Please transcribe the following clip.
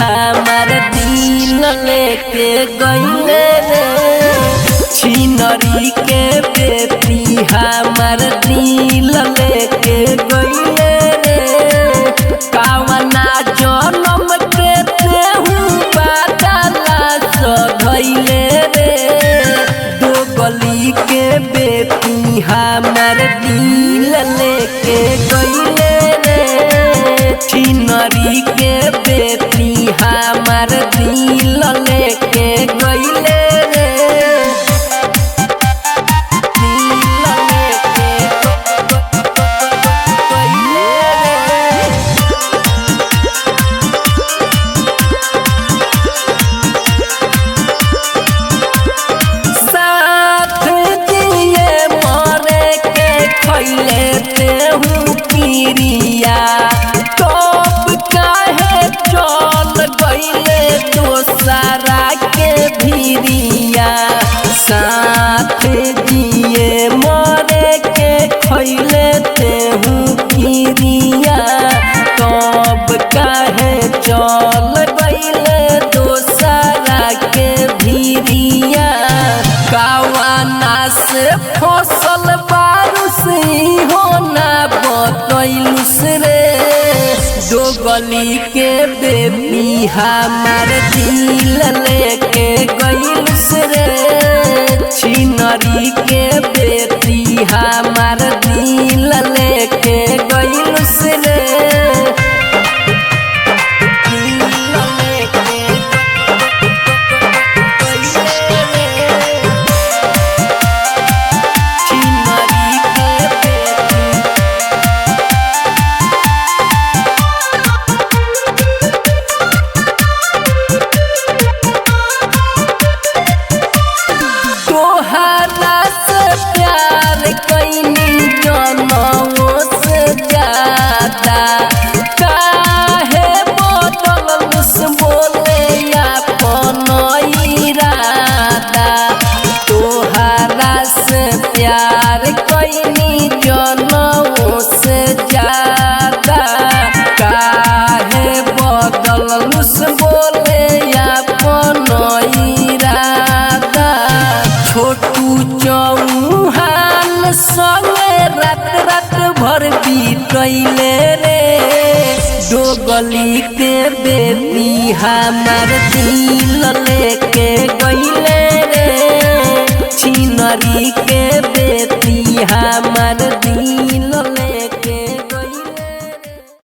हमार दिल लेके गईले रे। छिनरी के बेटी हमार दिल लेके गईले रे। कावना जनम के तेहू बादला सधैले रे। दो गली के बेटी हमार दिल लेके गईले रे। छिनरी के बेटी हमार दिल लेके गईले रे। दिल लेके गईले रे। साथ दिए मरे के खैले तेहू किरिया, तब काहे चल गईले दोसरा के भिरिया। साथ दिए मरे के खैले तेहू किरिया, तब काहे चल गईले दोसरा के भिरिया। कावाना से फसल बारूस हो ना बतैलुस रे। दो गली के बेबी हमार दिल लेके गईलुस रे। छिनरी के बेटी हमार दिल लेके गईलुस रे। दिल लेके गईले रे। छिनरी के बेटी तोहरा से प्यार कैनी जनमो से ज्यादा, काहे बदललुस बोले अपन इरादा। तोहरा से प्यार कैनी जनमो से ज्यादा, काहे बदललुस बोले अपन इरादा। छोटू चौहान संगे रात रात भर बीतैले रे। दो गली के बेटी हमार दिल लेके